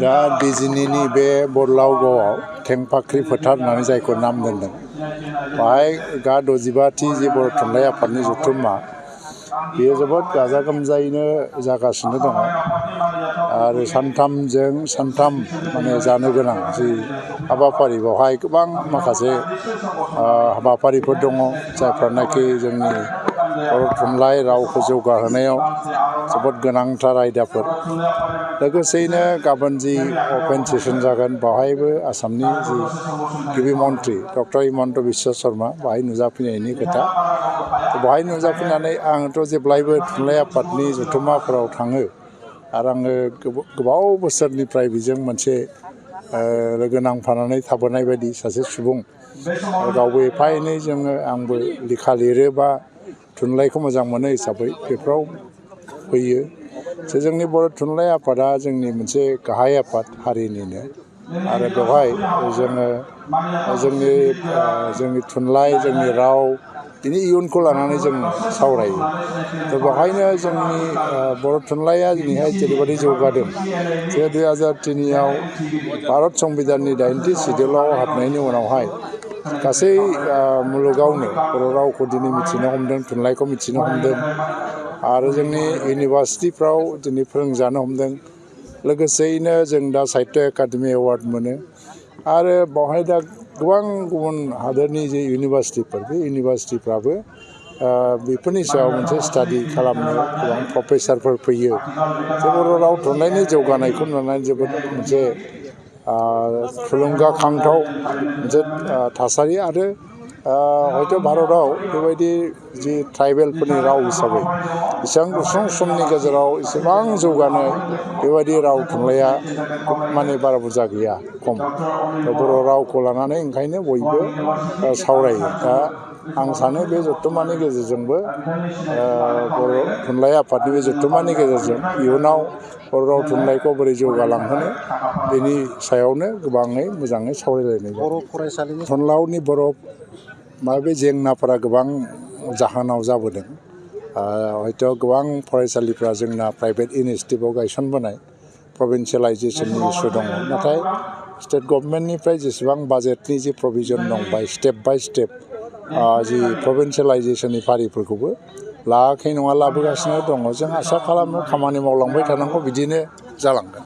दा बिजिनिनि बे बरलावगावआव थेंफाख्रि फोथार होननानै जायखौ नाम दोनदों बाहाय गा 65थि जे बर' थुनलाइ आफादनि जथुम्मा बेयो जोबोद गाजा गोमजायैनो जागासिनो दङ आरो सानथाम माने जानो गोनां जि हाबाफारि बेवहाय गोबां माखासे हाबाफारिफोर दङ जायफ्रानाखि जोंनि बर' थुनलाइ रावखौ जौगाहोनायाव जोबोद गोनांथार आयदाफोर लोगोसेयैनो गाबोन जि अपेन सेसन जागोन बेवहायबो आसामनि जि गिबि मन्थ्रि डक्टर हिमन्त बिश्व शर्मा बेवहाय नुजाफैनायनि खोथा बेवहाय नुजाफैनानै आंथ' जेब्लायबो थुनलाइ आफादनि जथुम्माफोराव थाङो आरो आङो गोबाव बोसोरनिफ्राय बेजों मोनसे लोगो नांफानानै थाबोनाय बायदि सासे सुबुं गावबो एफा एनै आंबो लेखा लिरो बा थुनलाइखौ मोजां मोनो हिसाबै बेफोराव फैयो जे जोंनि बर' थुनलाइ आफादा जोंनि मोनसे गाहाय आफाद हारिनिनो आरो बेवहाय जोंनि थुनलाइ जोंनि राव बिनि इयुनखौ लानानै जों सावरायो थ' बेवहायनो जोंनि बर' थुनलाइया दिनैहाय जेरैबायदि जौगादों जे 2003आव भारत संबिधाननि 80थि सिडिउलाव हाबनायनि उनावहाय गासै मुलुगावनो बर' रावखौ दिनै मिथिनो हमदों थुनलाइखौ मिथिनो हमदों आरो जोंनि इउनिभार्सिटिफ्राव दिनै फोरोंजानो हमदों लोगोसेयैनो जों दा साहित्य एकाडेमि एवार्ड मोनो आरो बेवहाय दा गोबां गुबुन हादोरनि जे इउनिभार्सिटिफोर बे इउनिभार्सिटिफ्राबो बेफोरनि सायाव मोनसे स्टाडि खालामनो गोबां प्रफेसारफोर फैयो जे बर' राव थुनलाइनि जौगानायखौ नुनानै जोबोद मोनसे थुलुंगाखांथाव मोनसे थासारि आरो हयथ' भारतआव बेबायदि जि ट्राइबेलफोरनि राव हिसाबै एसेबां गुसुं समनि गेजेराव एसेबां जौगानाय बेबायदि राव थुनलाइया माने बारा बुरजा गैया खम बर' रावखौ लानानै ओंखायनो बयबो सावरायो दा आं सानो बे जथुम्मानि गेजेरजोंबो बर' थुनलाइ आफादनि बे जथुम्मानि गेजेरजों इयुनाव बर' राव थुनलाइखौ बोरै जौगालांहोनो बेनि सायावनो गोबाङै मोजाङै सावरायलायनाय बर' फरायसालिनि थुनलाइनि बर' बे जेंनाफोरा गोबां जाहोनाव जाबोदों हयथ' गोबां फरायसालिफ्रा जोंना प्राइभेट इनिसिएटिभआव गायसनबोनाय प्रभिन्सियेलाइजेसननि इसु दङ नाथाय स्टेट गभर्नमेन्टनिफ्राय जेसेबां बाजेटनि जि प्रभिजन दं बा स्टेप बाय स्टेप जि प्रभिन्सियेलाइजेसननि फारिफोरखौबो लायाखै नङा लाबोगासिनो दङ जों आसा खालामो खामानि मावलांबाय थानांगौ बिदिनो जालांगोन